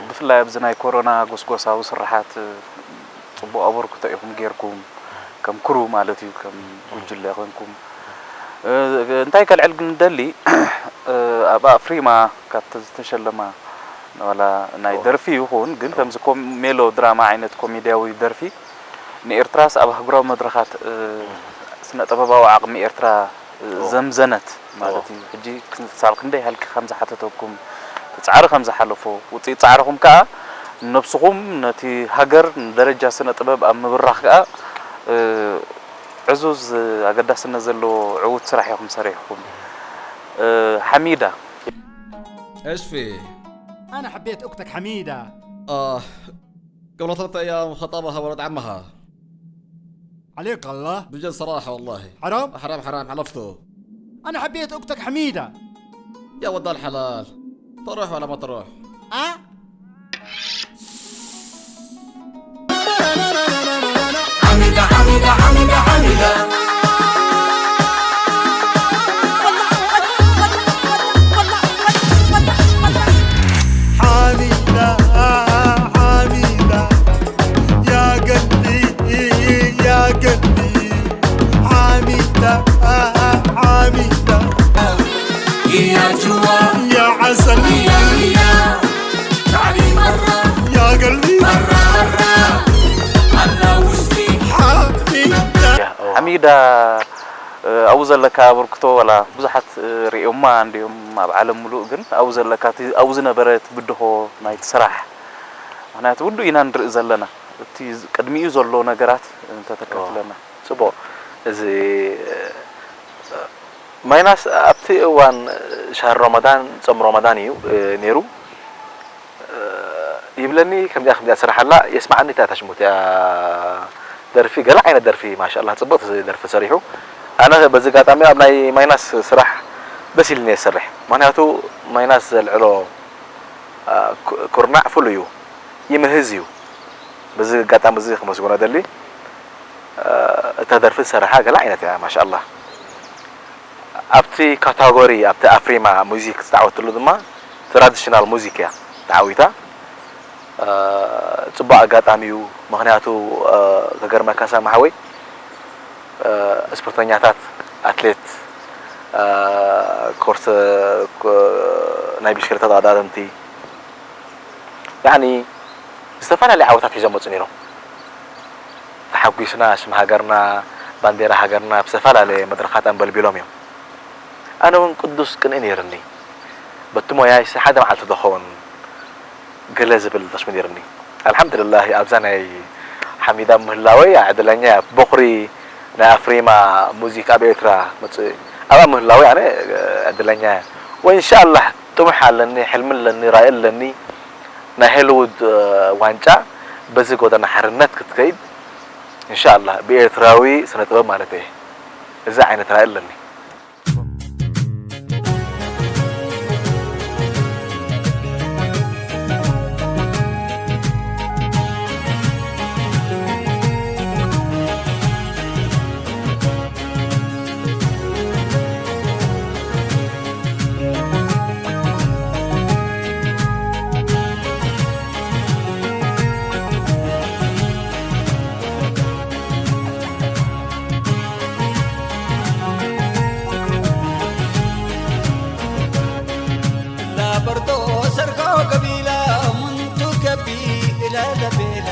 ብፍላይ ኣብዚ ናይ ኮሮና ጎስጎሳዊ ስርሓት፣ እ፣ ጽቡቕ ኣበርክቶ ኢኹም ጌርኩም፣ ከም ክሩ ማለት እዩ፣ ከም ጉጅለ ኮንኩም። እ፣ እንታይ ከልዕል ግን ደሊ፣ እ፣ ኣብ ኣፍሪማ ካብቲ ዝተሸለማ፣ ዋላ ናይ ኦ። ደርፊ ይኹን፣ ግን ከምዚ ኮም-፣ ሜሎ ድራማ ዓይነት ኮሜድያዊ ደርፊ ንኤርትራስ ኣብ ኣህጉራዊ መድረኻት፣ እ፣ ስነ ጥበባዊ ዓቕሚ ኤርትራ፣ እ፣ ኦ። ዘምዘነት ማለት ኦ። እዩ። ሕጂ ክሳብ ክንደይ ሃልኪ ከም ዝሓተተኩም፣ እቲ ጻዕሪ ከም ዝሓለፎ፣ ውጽኢት ጻዕርኹም ከኣ ንነብስኹም፣ ነቲ ሃገር ንደረጃ ስነ ጥበብ ኣብ ምብራኽ ከኣ፣ እ፣ ዕዙዝ ኣገዳስነት ዘለዎ ዕዉት ስራሕ ኢኹም ሰሪሕኩም። እ፣ ሓሚዳ። ايش في؟ أنا حبيت أختك حميدة. آه، قبل ثلاثة أيام خطبها ولد عمها. عليك الله. بجد صراحة والله. حرام؟ حرام، حرام، حلفته. أنا حبيت أختك حميدة. يا ود الحلال، تروح ولا ما تروح؟ أه؟ حميدة، حميدة، حميدة، حميدة. حميدة، حميدة، يا قلبي، يا قلبي. حميدة، حميدة، يا جوا، يا عسل، يا، يا. تعالي مرة، يا قلبي، مرة، مرة. أنا وسطي. حميدة. ሓሚዳ፣ እ፣ ኣብኡ ዘለካ ኣበርክቶ ዋላ ብዙሓት፣ እ፣ ርእዮማ እንድዮም ኣብ ዓለም ምሉእ፣ ግን ኣብኡ ዘለካ እቲ ኣብኡ ዝነበረ እቲ ብድሆ ናይቲ ስራሕ፣ ምኽንያቱ ውዱእ ኢና ንርኢ ዘለና፣ እቲ ዝ-፣ ቅድሚኡ ዘሎ ነገራት እንተተካፍለና። ጽቡቕ። እዚ፣ እ፣ ማይናስ ኣብቲ እዋን ሻር ረመዳን፣ ጾም ረመዳን እዩ፣ እ፣ ነይሩ። እ፣ ይብለኒ ከምዚኣ ከምዚኣ ትስራሕ ኣላ፣ የስምዓኒ እታ ሽሙ እቲኣ ደርፊ፣ ገለ ዓይነት ደርፊ፣ ማሻኣላህ፣ ጽብቕቲ ደርፊ ሰሪሑ። ኣነ በዚ ኣጋጣሚ ኣብ ናይ ማይናስ ስራሕ ደስ ኢልኒ እየ ዝሰርሕ። ምኽንያቱ ማይናስ ዘልዕሎ፣ እ፣ ኩ-፣ ኩርናዕ ፍሉይ እዩ፣ ይምህዝ እዩ። በዚ ኣጋጣሚ እዚ ከመስግኖ እደሊ። እ፣ እታ ደርፊ ዝሰርሓ ገለ ዓይነት እያ፣ ማሻኣላህ። ኣብቲ ካታጎሪ፣ ኣብቲ ኣፍሪማ ሙዚክ ዝተዓወተሉ ድማ ትራዲሽናል ሙዚክ እያ ተዓዊታ። እ፣ ጽቡቕ ኣጋጣሚ እዩ። ምኽንያቱ፣ እ፣ ከገርመካ ሳሚ ሓወይ፣ እ፣ ስፖርተኛታት፣ ኣትሌት፣ እ፣ ኮርስ፣ እ፣ ናይ ብሽክለታ ተቐዳደምቲ፣ ያዕኒ፣ ዝተፈላለየ ዓወታት ሒዞም መጹ ነይሮም። ተሓጒስና፣ ሽም ሃገርና፣ ባንዴራ ሃገርና ብዝተፈላለየ መድረኻት ኣንበልቢሎም እዮም። ኣነ እውን ቅዱስ ቅንኢ ነይርኒ። በቲ ሞያይሲ ሓደ መዓልቲ ዶ ኸውን ገለ ዝብል ተስፋ ነይርኒ። ኣልሓምዱሊላህ፣ ኣብዛ ናይ ሓሚዳ ምህላወይ ዕድለኛ እየ። ቦኽሪ ናይ ኣፍሪማ ሙዚቃ ኣብ ኤርትራ መጽእ ኣብኣ ምህላወይ ኣነ ዕድለኛ እየ። ወኢንሻኣላህ ጥሙሕ ኣለኒ፣ ሕልሚ ኣለኒ፣ ራኢ ኣለኒ። ናይ ሆሊውድ፣ እ፣ ዋንጫ በዚ ጎደና ሓርነት ክትከይድ፣ ኢንሻኣላህ፣ ብኤርትራዊ ስነ ጥበብ ማለት እየ። እዚ ዓይነት ራኢ ኣለኒ። ላበርዶ ሰርጎ ገቢላ ምንቱ ገቢ እላ ለቤላ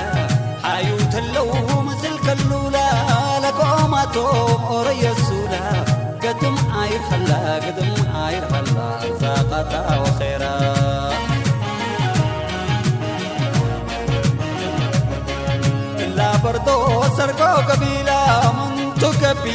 ሓዩ ተለው ምስል ከሉላ ለቆማቶ ኦረየሱላ ገድም ኣይርኸላ ገድም ኣይርኸላ ዛቃታ ወኼራ ላበርዶ ሰርጎ ገቢላ ምንቱ ገቢ